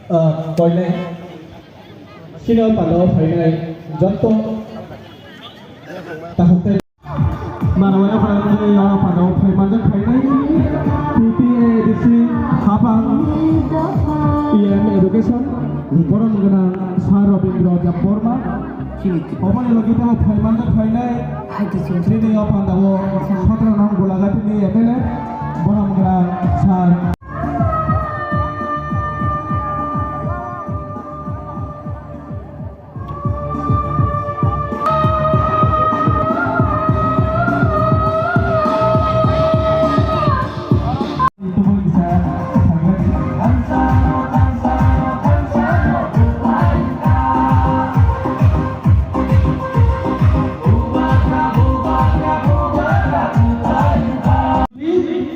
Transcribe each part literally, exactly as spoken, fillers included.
Ah, toilet. Sino pano phainai jotto takhuk tei. Narwaya phainai, ah, pano phai manjak phainai. T T A D C Hapang E M Education. Borom gwnang Sir Robindra Debbarma. Oboni logi tamo phai manjak phainai. Chini o pandao Satrano Golaghati ni M L A. Borom gwnang Sir.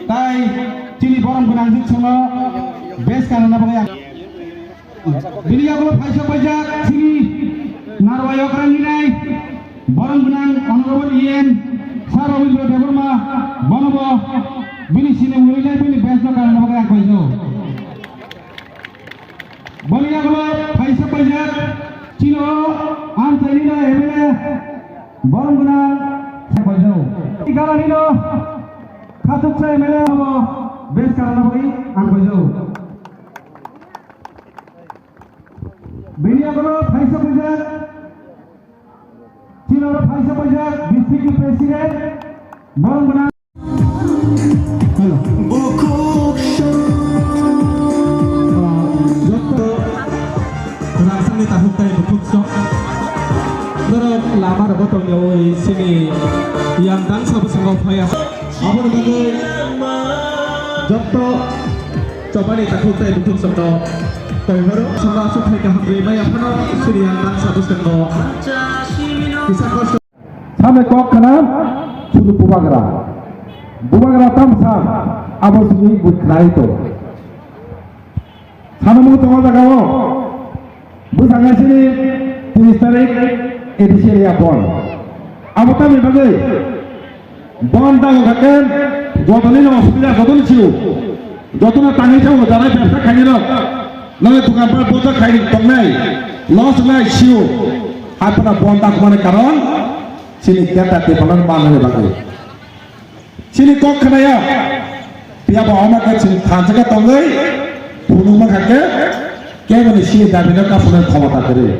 Tai chini borom gwnang jwk songno bes kanana bagwi ang. Bini yagulo phaisa paijak chini Narwai okra hinai borom gwnang Honorable E M Sir Robindra Debbarma, bonobo bini sini murinai bini best no kanna bagwi ang paijak. Boni yagulo phaisa paijak chino ang chaini no M L A borom gwnang paijak. Garani no khatuksa M L A bo best kanna bagwi ang paijak. Bini yagulo phaisa paijak, chini oro phaisa paijak, district ni president, borom gwnang. Hello. Ah, jotto rangchakni takhuk tai bukhuk sok. Norok lama rogo tongyawi sini yang dangsa bwskango phaiya. Aboni bagwi jotto chobani takhuk tai bukhuk sokno toihoro sokno aswk hai kaham rwi maya phano sini ang dangsa bwskango kisa kosto. Same kok khna sudu bubagra. Bubagra tamsa abo sini bui khnai to. Sano mung tongo jaga o. Bwsang hai sini tris tarik A D C area bon. Abo tamni bagwi bon dago khaken jotoni no osubida jotoni chiu. Jotoni tangwi chao jara bebsa khaini rok. Nang dukan par boja khaini tongnai. Loss nai chiu. Hai phano bon dago mani karon sini geta te palan manani bagwi. Chini kok khnaya, phiya bo omo khe chini thansa khe tongwi, phunukma kha khe, keboni chini dabino kaphunani khomota kwrwi.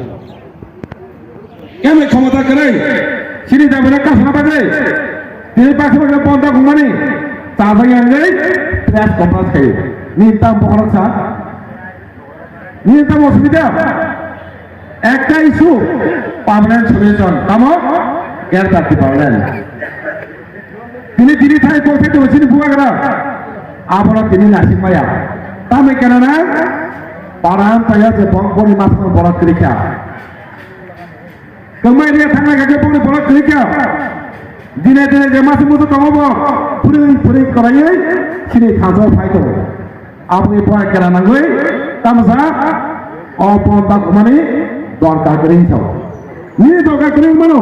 Keboni khomota kwrwi, chini dabino kaphuna bagwi, tini baksa baksa bonda khumani, chajak yangwi, press conference khayo. Nini tamo bokhorok sa, nini tamo osubida? Ekta issue, permanent solution. Tamo? Air traffic permanent. Tini, tini thai kok thai tongo chini bubagra. Abono tini nasing maya. Tamni kenana? Paran taya je bong boni masang borok kwrwi kha. Kwmai riya thangna kha khe boni borok kwrwi kha. Dine dine je masa musa tongo bo. Phwrwng phwrwng kwrwngwi chini thansa phai tongo. Aboni pore kera nangwi tamsa o pon ta khumani dorkar kwrwi sao. Nini dorkar kwrwi mano,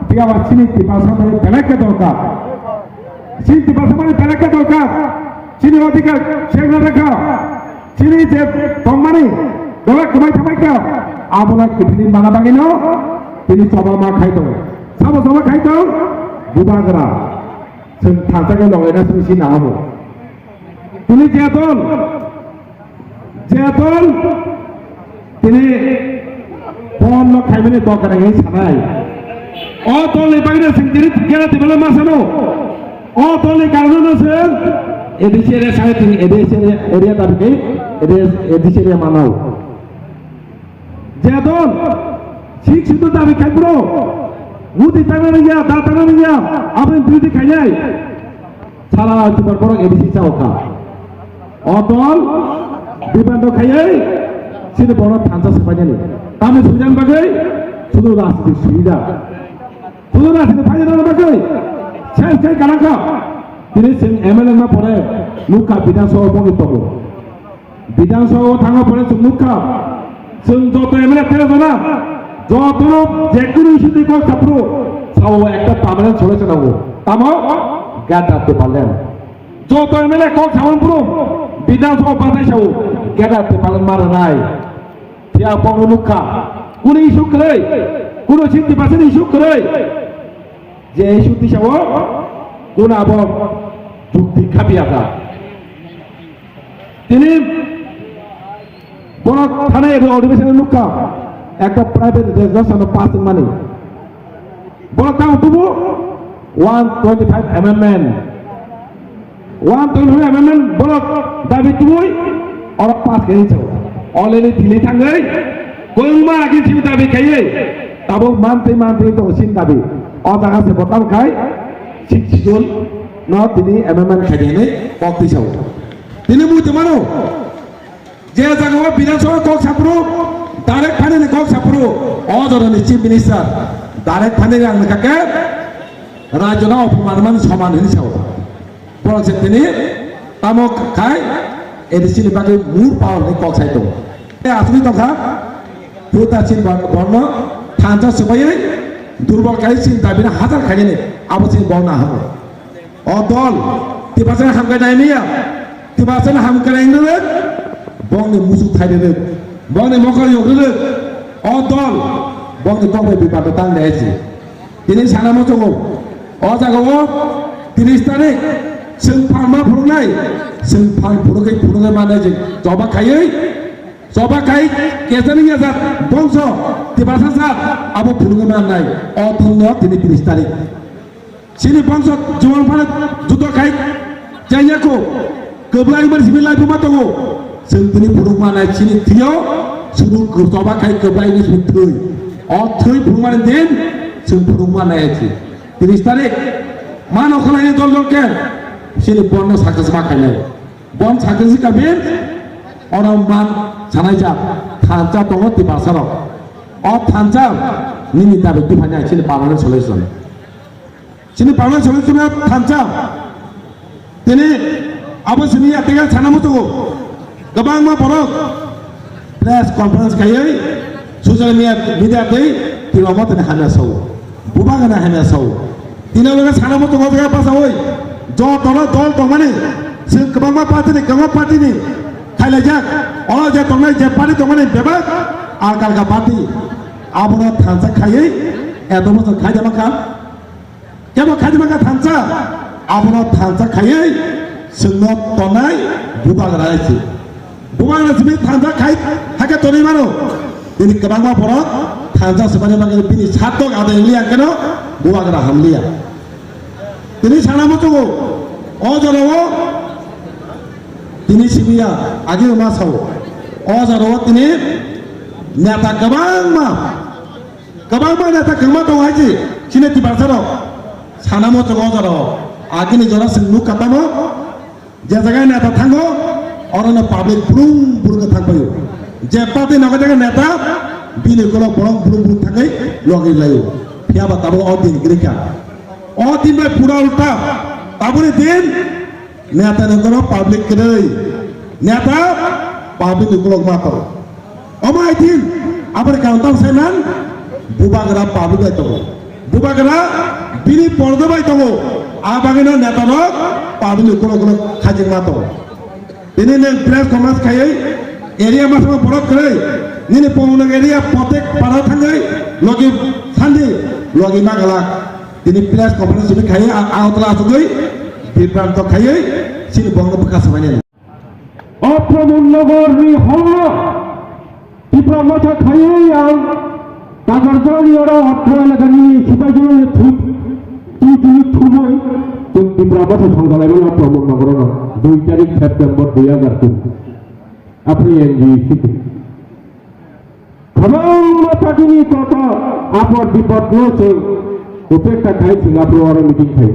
phiya ba chini Tiprasa mani belai khe dorkar. Chini Tiprasa mani belai khe dorkar. Chini odhikar sengna rakha. Chini je tongmani dole kwmai thamai kha. Abono kiphilwi mana bagwino tini choba ma khai tongo. Sabo choba khai tong? Bubagra. Chwng thansa khe logaina chwng si nangamo. Tini je dol, je dol tini phone no khaimani dol gwnang hinwi sanai. O dol ni bagwi no chwng tini tikhe na tibalo ma sano. O dol ni karone no chwng A D C area side ni A D C area, area dabi kai, A D C area manau. Jadon, sik situ dabi kai bro. Mudi tangan ya, da tangan ya, abin duiti kai nai. Sala chubar borok A D C chao kha. O dol, bibando khaiwi, sini borok thansa swpainani. Tamo sujang bagwi, sudu rajniti subida. Sudu rajniti phainani bagwi, sen sen kalangkha. Tini sing M L A ma pore, nukha Bidhan Sabha boni tongo. Bidhan Sabha o thangma pore chwng nukha, chwng joto M L A tero jona, jotono jekunu issue twi kok saphuru, sao ekta permanent solution nango. Tamo? Greater Tipraland. Joto M L A kok saphuru, Bidhan Sabha bathai sao, Greater Tipraland ma rwnai. Phiya bokno nukha, kunu issue kwrwi, kunu sixty percent issue kwrwi. Je issue twi sao, kunu abo jukti khapiyakha. Tini borok thani abo odibesongo nukha, ekta private residence ano pass wngmani. Borok tamo tubu one twenty five amendment. One twenty five amendment borok dabi tubui oro pass khe hinso. Already thili thangwi kwbangma agin simi dabi khaiwi tabuk mantwi mantwi tongo sini dabi. O jaga se botam khai sixth schedule no tini amendment khai di hinwi kok twi sao. Tini mui tongmano. Je jaga o Bidhan Sabha kok saphuru, direct phainani kok saphuru, o jorani Chief Minister, direct phainani ang nukha khe, rajyo no opoman mani soman hinwi sao. Borok se tini tamo khai, A D C ni bagwi more power ni kok sai tongo. E asugwi tongkha, Bhuta Singh Bor-, Borno thansa swbaiwi, durbol khai sini dabi no hajar khainani, abo sini bo na hamo. O dol, Tiprasa hamkrai nai miya, Tiprasa hamkrai nai rwk, bongni musu thai rwk, bongni mokol yok rwk, o dol, bongni kokbai bipato tang nai si. Tini sana muchungo, o jaga o tris tarik, chwng phalma phunuknai, chwng phal phunukgwi phunukgwi manai je choba khaiwi, choba khai kesani ya jat bongso, Tiprasa jat, abo phunukgwi manai, o thwngno tini tris tarik. Chini bangso juang phano judo khai chanya ko. Kwblai mani simi lai buma tongo. Chwng tini phunuk manai chini thio suru kwchoba khai kwblai ni simi thwi. O thwi phunuk mani din chwng phunuk manai chi. Tris tarik mano khalai ni dol dol ke chini bono sakha sma khainai. Bon sakha si kabin oro man sanai jak thansa tongo Tiprasa rok. O thansa nini dabi tuphanya chini permanent solution. Chini permanent solution thansa. Tini abo simi ya tegal sana mutugo. Kwbangma borok press conference khaiwi social media, media tei tini omo tini hamya sao. Bubagra hamya sao. Tini omo sana mutugo tega pasawi. Jotono dol tongmani. Chwng kwbangma party ni, kwbangma party ni khailaijak. Oro je tongnai je party tongmani bebak alka alka party. Abono thansa khaiwi eto bosor khaijama kha. Kebo khaijima kha thansa, abono thansa khaiwi chwngno tonai bubagra hai se. Bubagra simi thansa khai, hakhe tonwi mano. Bini kwbangma borok thansa swmani bagwi bini satok adai wngli ang kheno bubagra hamliya. Tini sana muchungo, o jorao tini simiya agi ma sao. O jorao tini neta kwbangma Kwbangma neta kwbangma tongo hai se, chini Tiprasa rok. Sana muchungo o jorao. Agini jora chwng nukha tamo, je jaga neta thango, orono public brung brung khe thangpaio. Je party nogo jaga neta, bini ukulok borok brung brung thangwi logi laio. Phiya ba tabuk o din kwrwi kha. O din bai pura ulta. Tabukni din Neta ni ukulok public kwrwi. Neta public ni ukulok ma tongo. Omo hai din, aboni karon tamo sai man, bubagra public bai tongo. Bubagra bini pordo bai tongo. A bagwino neta rok public ni ukulok ukulok khajik ma tongo. Tini nwng press conference khaiwi area masama borok kwrwi. Nini pongno area protek para thangwi logi sandi logi magalak. Tini press conference simi khaiwi a-, Agartala achugwi bibranto khaiwi chini bongno bwkha swbainani. O Pramod Nagar ni horo Tipra Motha khaiwi ang Takarjani oro Agartala elakani sipaijwng ni thut, twi twi thumwi chwng Tipra Motha songjalai mano Pramod Nagar no. Dui tarik September dui hajar kuri. Aphuru N G O C. Kwbangma party ni koto apor bipod no chwng upekha khai chwng aphuru oro meeting khai.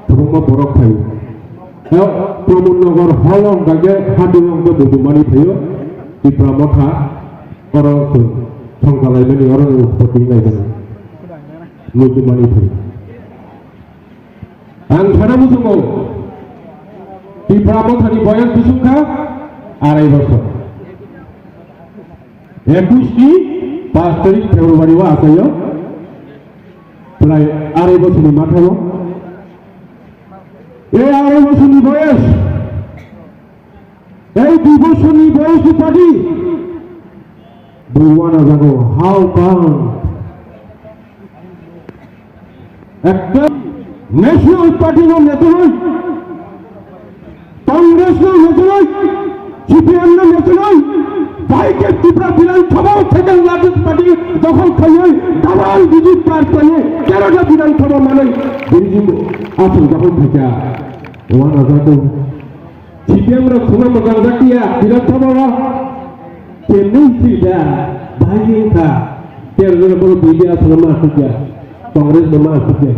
Kwbangma borok khai. Yo, Pramod Nagar hall wng kha khe hati wng khe budumani phaio. Tipra Motha oro chwng thongkalaimani oro ni utpoti wnglaimani. Budumani phaio. Ang sana muchungo, Tipra Mothani boyos bisingkha arai bosor. Ekush ni pas tarik February o achaio, prai arai bosor ni mathao. E arai bosor ni boyos. Ei dui bosor ni boyos ni party bui wana jago, how come? Ekta National Party no netanoi, Congress no netanoi, C P M no netanoi, bahai khe Tripura Bidhan Sabha o second largest party dokhol khaiwi double digit par khaiwi terota Bidhan Sabha manwi bini aswk dokhol khaikha. Wana jago. C P M rok khuna mwchang jak ya, Bidhan Sabha o. Kemni si da, bahai wng kha. Terota borok B J P aswk ma aswk ya, Congress bo ma aswk ya.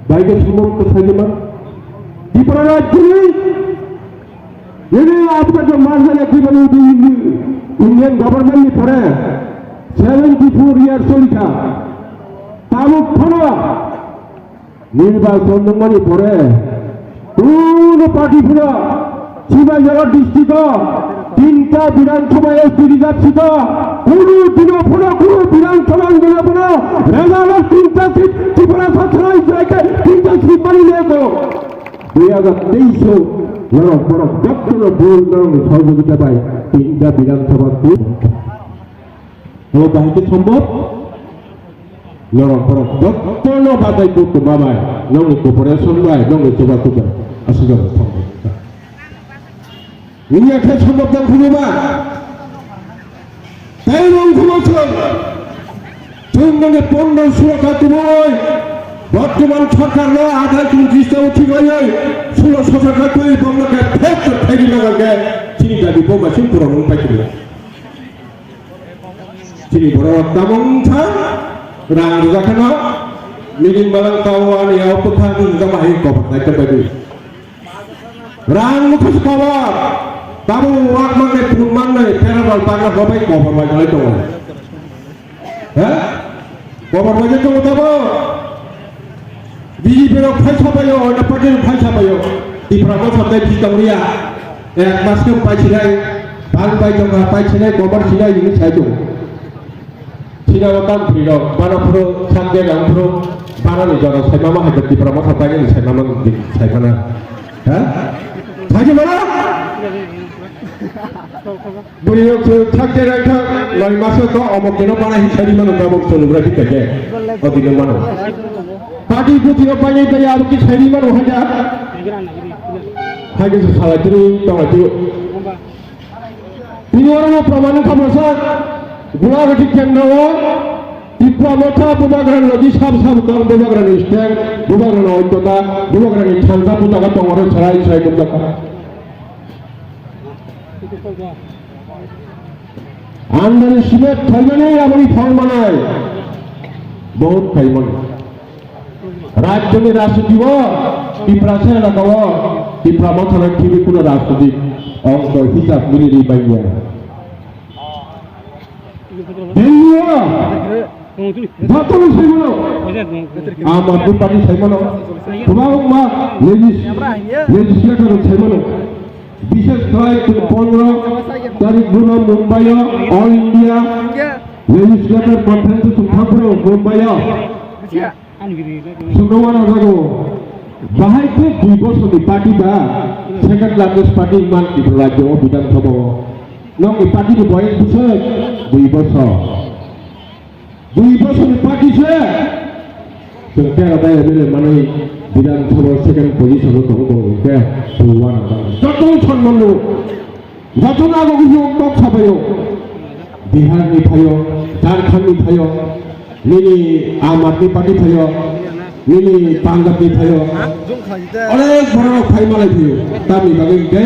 Bahai khe sumung kwsai ma. Tripura rajyoni, nini apka jo marjana kibani Indian government ni pore seventy four years choli kha. Tabuk phano Nirbachon wngmani pore kuno party phano Sibaijaga district o tinta Bidhan Sabha S T reserve seat o kuno dino phano kuno Bidhan Sabha wngmani phano result o tinta seat Tripura sa thanai jai khe tinta seat mani lego. Dui hajar teis o norok borok jottono bul norokni sohojogita bai tinta Bidhan Sabha seat. Bo bahai khe sombhob? Norok borok jottono batai kuk tongma bai, nokni cooperation bai, nokni chubachu bai, aswk sombhob. Nini khe sombhob tong phuru ba? Tei nong phuru chwng, chwng nokni pondro sulo kha kubui, bortoman sorkar no adhai chwng jistao thik laiwi, sulo sosa kha twi bongno khe thek thek khaidi naga khe, chini dabi bo masing pura nung pai kiri. Chini borok tamo wngkha, rang rwjak kheno, nini malang tao ani yao kwthang wngkha bahai kobor naikhe bagwi. Rang nukha se kobor, tamo wak mangnai, pun mangnai, phera rok bagna hobai kobor bai tongo. He? Kobor bai tongo tamo? B J P rok phaisa paio, oino party rok phaisa paio. Tipra no sabdai phi tong riya. Ek mas khe pai sinai, bang bai tong kha, pai sinai, kobor sinai, ini sai tong. Sina o tam phri rok, bana phro, sak de gang phro, bana ni jora sai mama hai Tipra no sabdai ni sai mama ni sai mana. Ha? Sai mana? Bwrwi rok se thak de rai thak, noi maso to omo keno bana hi sari mano gabok sonography kake. O dino mano. Party buti rok bai bai aro ki sari mano haja. Hage se sala tiri tong ati. Tini oro no praman khamasa. Gulagati kendro o. Tipra Motha Bubagra ni logi sab sab tong Bubagra ni stand, Bubagra ni oitota, Bubagra ni thansa puta ka tong oro sarai sarai dum daka. Underestimate khaimani aboni phang manai. Bahut khaimani. Rajyoni rajniti o, Tiprasa elaka o, Tipra Motha no khibi kuno rajniti ongko hisab mili ri baiya. Delhi o jotono saimano, Aam Aadmi Party saimano, kwbangma legis-, legislator saimano, bishes khlai pondro tarik buno Mumbai o All India Legislator Conference chwng thangphuru Mumbai o. Sumrokma najago, bahai khe dui bosor ni party ba, second largest party man Tripura rajyo o Bidhan Sabha o. Nokni party ni boyes bwswk dui bosor. Dui bosor ni party se. Chwng tero dai M L A manwi Bidhan Sabha o second position o tongo bo hwnkhe dui one najago. Joto sanmano. Jotono abo khe kok sabaio. Bihar ni phaio, Jharkhand ni phaio, nini Aam Aadmi Party phaio. Nini Punjab ni phaio. Onek borok phai malai phaio. Tamni bagwi hwnkhe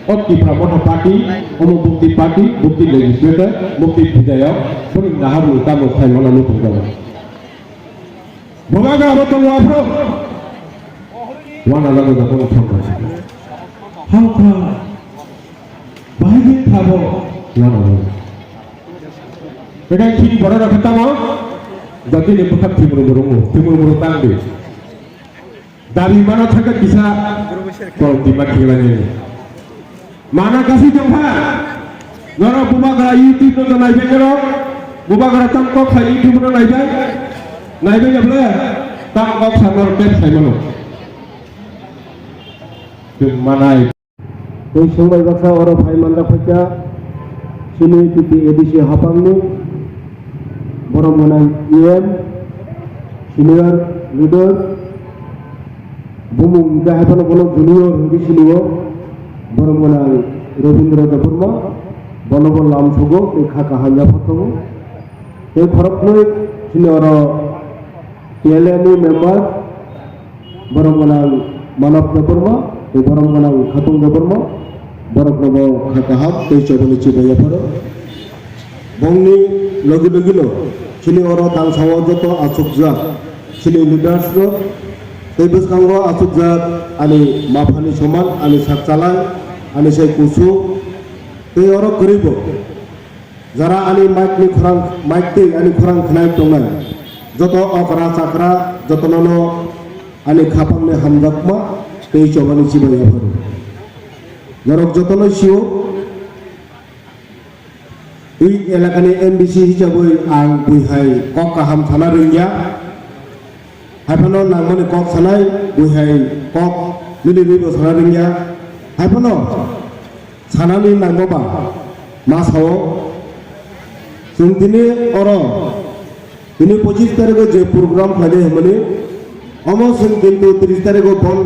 o Tipra Motha Party, omo Mukti Party, Mukti Legislator, Mukti Bidhayok, boni naharmung tamo phai mano nukhung jago. Bubagra abo tongo aphuru. Wana jago jago thangkha. Hauka. Bahai khe thabo. Wana jago. Bekai khini borok rok khe tamo. Jati ni bwkha thimru muru, thimru muru tang di. Dabi mana thangkha kisa. Kok di ma khilani. Mana kasi tongkha. Norok Bubagra YouTube no naibai norok. Bubagra tang kok khai YouTube no naibai. Naibai ya bole. Tang kok sa norok tek sai mano. Tun manai. Tei songbai baksa oro phai manjak phaikha. Chini T T A D C hapangni borom gwnang E M, senior leader. Bumung hwnkhe hai phano bono junior hwnkhe sinio, borom gwnang Robindra Debbarma, bono bo lamsogo tei kha kaham ya photogo. Tei khoroknwi chini oro T L A ni member, borom gwnang Manav Debbarma, tei borom gwnang Khatung Debbarma, borokno bo kha kaham tei chobani chibai yapharo. Bongni logi logino chini oro tangsao joto achukjak chini leaders rok tei bwskango achukjak ani maphani soman, ani sakchalai, ani sai kusu tei oro kwrwibo jara ani mic ni khorang, mic tei ani khorang khwnai tongnai joto okra chakra jotono no ani khapang ni hamjakma tei chobani chibai yapharo. Norok jotono sio. Twi elakani M D C hisabwi ang bui hai kok kaham sana rwngya. Haiphano nangmani kok sanai bui hai kok nini rwibo sana rwngya. Haiphano sanani nangma ba ma sao. Chwng tini oro Tini pochis tarikh o je program khlainai hwnmani, omo chwng kintu tris tarikh o bon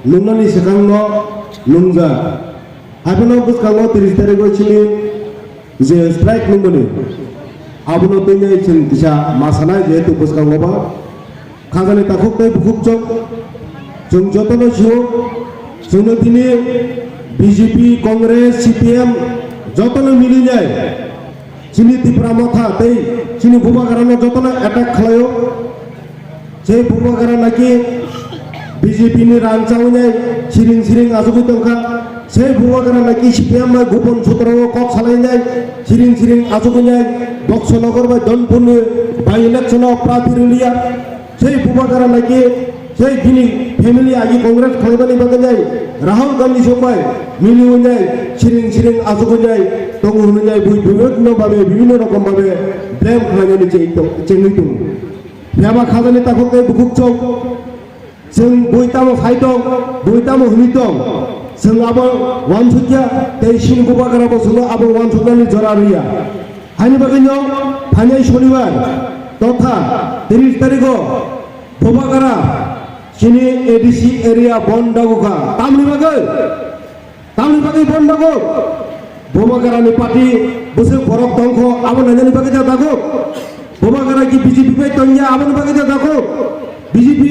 nungnani swkangno nungjak. Haiphano bwskango tris tarikh o chini je strike nungmani, abono twiwi chwng kisa ma sanai, jehetu bwskango ba khajani takhuk tei bukhuk chwng, chwng jotono sio, chwngno tini B J P, Congress, C P M jotono milinai. Chini Tipra Motha tei chini Bubagrano jotono attack khlaio. Sei Bubagra naki B J P ni rang chawi nai siring siring achugwi tongkha. Sei Bubagra naki C P M bai Gopon Sutro o kok salai nai siring siring achugwi nai. Boxo Nogor bai Donpur ni by election o prarthi rwliya. Sei Bubagra naki, sei bini family agi Congress khlaimani bagwi nai, Rahul Gandhi sokbai mili wngnai, siring siring achugwi nai, tongo hwnwi nai, bui bibhinno babe, bibhinno rokom babe blame khlainani chengwi tongo. Phiya ba khajani takhuk tei bukhuk chwng, chwng bui tamo sai tong, bui tamo hwnwi tong, chwng abo uansukya, tei chini Bubagra bo chwngno abo uansuknani jora rwya. Haini bagwino phainai Shonibar totha tris tarikho Bubagra chini A D C area bon dagukha. Tamni bagwi? Tamni bagwi bon dago? Bubagrani party bwswk borok tongkho, abo nainani bagwi da dago? Bubagra ki B J P bai tongya, aboni bagwi da dago? B J P,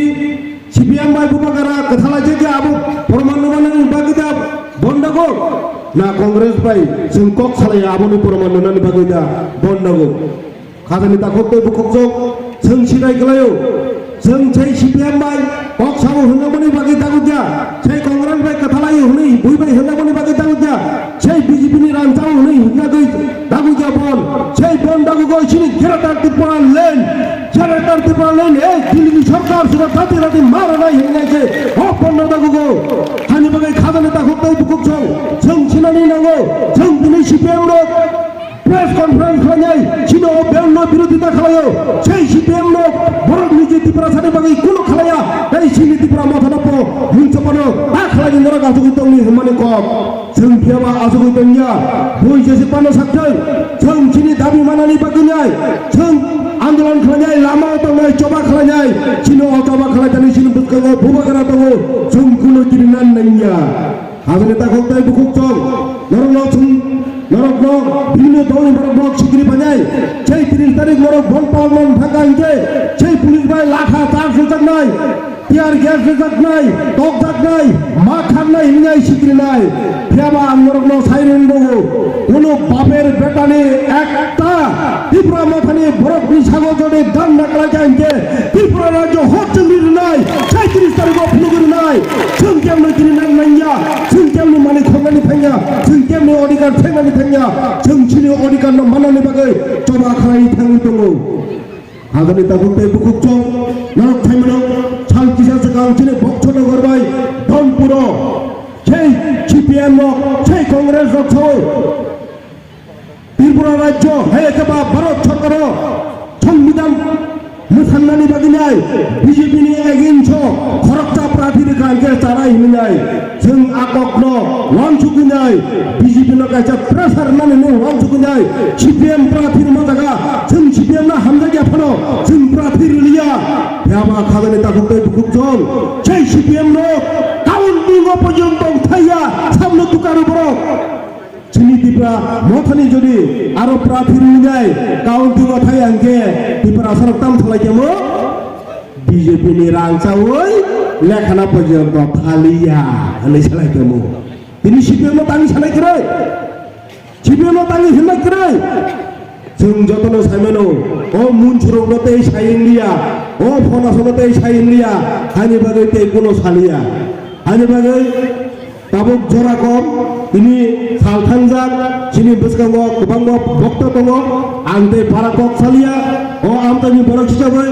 C P M bai Bubagra kwthalai jagya, abo proman rwmani bagwi da bon dago? Na Congress bai chwng kok salaiya, aboni proman rwnani bagwi da bon dago? Khajani takhuk tei bukhuk chwng, chwng sinai kwlaio. Chwng sei C P M bai kok sao hwnjakmani bagwi dagukya, sei Congress bai kwthalaio hwnwi bui bai hwnjakmani bagwi dagukya, sei B J P ni rang chao hwnwi hwnjagwi dagukya bon, sei bon dagugo chini Greater Tripura Land, Greater Tripura Land, ei Delhi ni sorkar suda dati dati mara nai hwnwi nai se, o bon no dagugo. Hani bagwi khajani takhuk tei bukhuk chwng, chwng sinani nango, chwng tini C P M rok, press conference khlainai, chini o bill no birodita khlaio, sei C P M no borok ni je Tiprasa ni bagwi kuno khlaiya, tei chini Tipra Motha no po hwnchopano ta khlaini norok achugwi tongni hwnmani kok. Chwng phiyaba achugwi tongya, bui jesi pano sakthai, chwng chini dabi manani bagwi nai, chwng andolon khlainai, lama o tongnai, choba khlainai, chini o choba khlaitani chini bwskango Bubagra tongo, chwng kuno kiri nan nangya. Habani takhuk tei bukhuk chwng, norokno chwng Norokno bibhinno dolni borok nok sikiri painai. Sei tris tarik norok bon palman thangkha hinkhe sei police bai lakha charge rwjaknai, tear gas rwjaknai, tokjaknai, ma kharnai hinwi sikirinai. Phiyaba ang norokno sai rwngbago, kuno baper betani ekta Tipra Mothani borokni sago jodi dan naklaikha hinkhe Tripura rajyo hor chwngri rwnai, sai tris tarikh o phunugwi rwnai. Chwng kemno kiri nang nangya, chwng kemni malik khornani thangya, chwng kemni odhikar thengmani thangya, chwng chini odhikarno manani bagwi choba khlaiwi thangwi tongo. Hagani tabuk tei bukhuk chwng norok thaimano sal kisa swkang chini Boksor Nagar bai Dhonpuro sei C P M rok, sei Congress rok sao. Tripura rajyo hai khe ba Bharat Sarkaro Songbidan mwsangnani bagwi nai B J P ni against o khoroksa prathi rwkha hinkhe chanai hinwi nai. Chwng a kokno uansugwi nai, B J P no kaisa pressure rwnani no uansugwi nai. C P M prathi rwma jaga chwng C P M no hamjakya phano chwng prathi rwliya. Phiyaba khagani takhuk tei bukhuk chwng sei C P M no counting o porjonto thaiya samno tukaro borok. Chini Tipra Mothani jodi aro prathi rwnai counting o thai hinkhe Tiprasarok tam salai kemo B J P ni rang chawi lekhana porjonto thaliya hinwi salai kemo. Tini C P M no tangwi sanai kwrwi, C P M no tangwi hinai kwrwi. Chwng jotono saimano, o munsurokno tei sai hinliya, o phonasano tei sai hinliya, haini bagwi tei kuno saliya. Haini bagwi tabuk jora kom, tini sal thangjak, chini bwskango kwbangma bokto tongo, ang tei bara kok saliya, o amchaini borok hisabai,